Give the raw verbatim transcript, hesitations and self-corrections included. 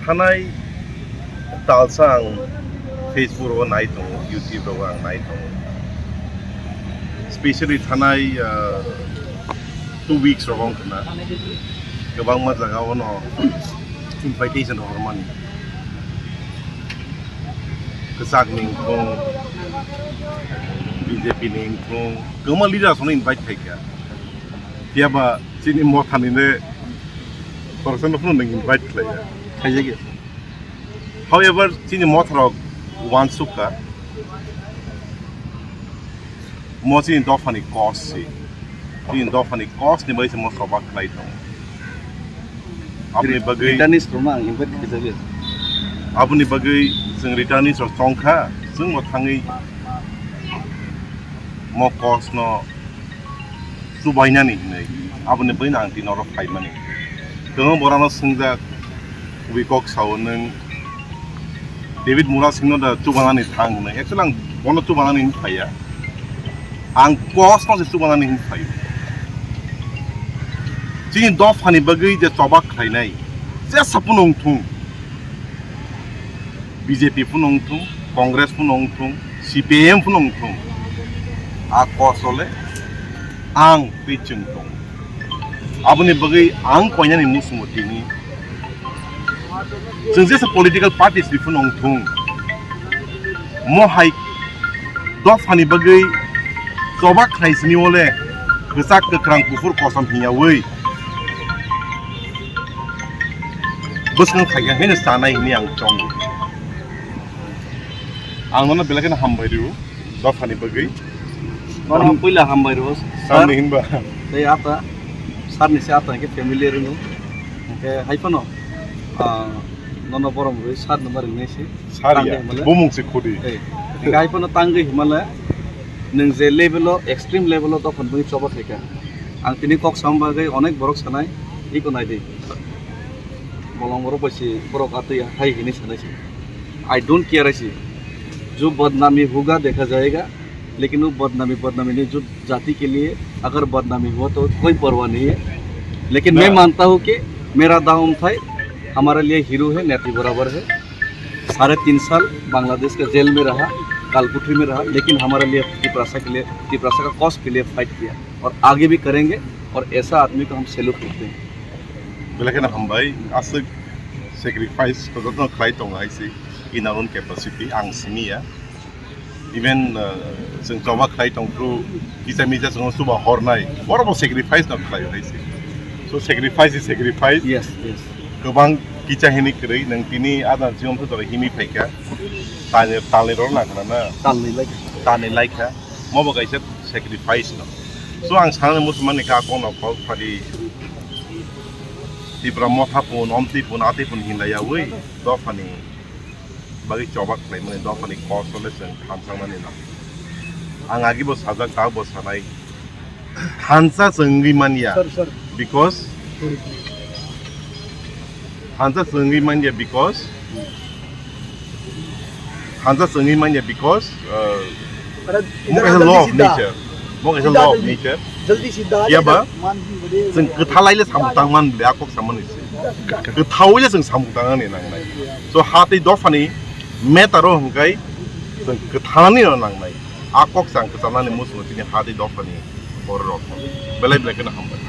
Thanai talsa ang Facebook rogo nai tongo, YouTube rogo ang nai tongo. Specially thanai, ah, two weeks rogo wng khna kwbangma jaga ono invitation rok hormani. Kwchak ni wngthung, B J P ni wngthung, kwbangma leaders ono invite khaikha. Phiya ba chini motha ni le khoroksa no phano nwng invite khlaiya. Khaijak ya. However, chini motha rok uansuk kha. Mo chini dopha ni cause si. Chini dopha ni cause ni bai se mo choba khlai tongo. Aboni bagwi returnees rokno ang invite khaijak ya. Aboni bagwi chwng returnees rok chong kha, chwng bo thangwi mo cause no chubainani hinwi, aboni bagwino ang tini oro phaimani. Kwbangma borano swngjak, kubui kok sao nwng David Murasingno da chubanani thang hinwi. Actually ang bono chubanani hinwi phaiya. Ang cause no se chubanani hinwi phaio. Chini dophani bagwi je choba khlainai, jesa phano wngthung, B J P phano wngthung, Congress phano wngthung, C P I M phano wngthung, a cause o le ang tei chwng tongo. Aboni bagwi ang koinani muchungo tini. Chwng jesa political parties ni phano wngthung. Mo hai dophani bagwi choba khlai sini o le kwchak kwkrang kuphur kosom hinya wi bwskang phaikha hino sanai hini ang chongo. Ang nono belai kheno hambai rio, dophani bagwi. Nono puila hambai rio, sir. Sir ni hinba. Tei ata, sir ni se ata ke familiar no. Ke hai phano, ah, nono borom rwi sir no mari nai se. Sir ya, bumung se khudi. Eh, ke hai phano tangwi himale, nwng je level o, extreme level o dophani bagwi choba khaikha. Ang tini kok sam bagwi onek borok sanai, iko nai di. Bolong borok bai se borok atwi hai hini sanai se. I don't care, I see. जो बदनामी होगा देखा जाएगा, लेकिन वो बदनामी बदनामी नहीं, जो जाति के लिए अगर बदनामी हुआ तो कोई परवाह नहीं है। लेकिन मैं ना। मानता हूँ कि मेरा दाऊ अमथाई हमारे लिए हीरो है, नेत्री बराबर है। साढ़े तीन साल बांग्लादेश का जेल में रहा, कालकुठरी में रहा, लेकिन हमारे लिए तिपरासा के लिए, तिपरासा का कॉज के लिए फाइट किया और आगे भी करेंगे और ऐसा आदमी को हम सैल्यूट करते हैं। Belai kheno hambai, aswk sacrifice to jotono khlai tongo hai se, in our own capacity, ang simi ya. Even, uh, chwng choba khlai tong phuru, kisa misa chwngno chuba hornai, borokbo sacrifice no khlaio hai se. So sacrifice is sacrifice. Yes, yes. Kwbang kisa hini kwrwi, nwng tini adar jiyong thwtwrwi himwi phaikha, talni, talni rwna khna na? Talni laikha. Talni laikha. Mobo kaisa sacrifice no. So ang sanani muchungmani kha kokno kok phadi Tipra motha pun, omtwi pun, atwi pun hinlaiyawi dophani bagwi choba khlaimani, dophani cause-o le chwng thansangnani no. Ang agibo sajak, tabukbo sanai. Thansa chwngwi manya. Sir, sir. Because Sorry. Thansa chwngwi manya because, thansa chwngwi manya because, uh, अरे, mo इधर kaisa जल्दी law of सीधा। Nature. Mo kaisa सीधा law of जल्दी। Nature. जल्दी सीधा आ या जाएगा, बा, मान भी बढ़ेगा। Chwng kwthalai le samung tangman le akok samani se. Kwthawi le chwng samung tangani nangnai. So ha tei dophani matter o hwnkhe chwng kwthalani no nangnai. Akok chwng kwchalnani muchungo tini ha tei dophani borok rok. Belai belai kheno hambai.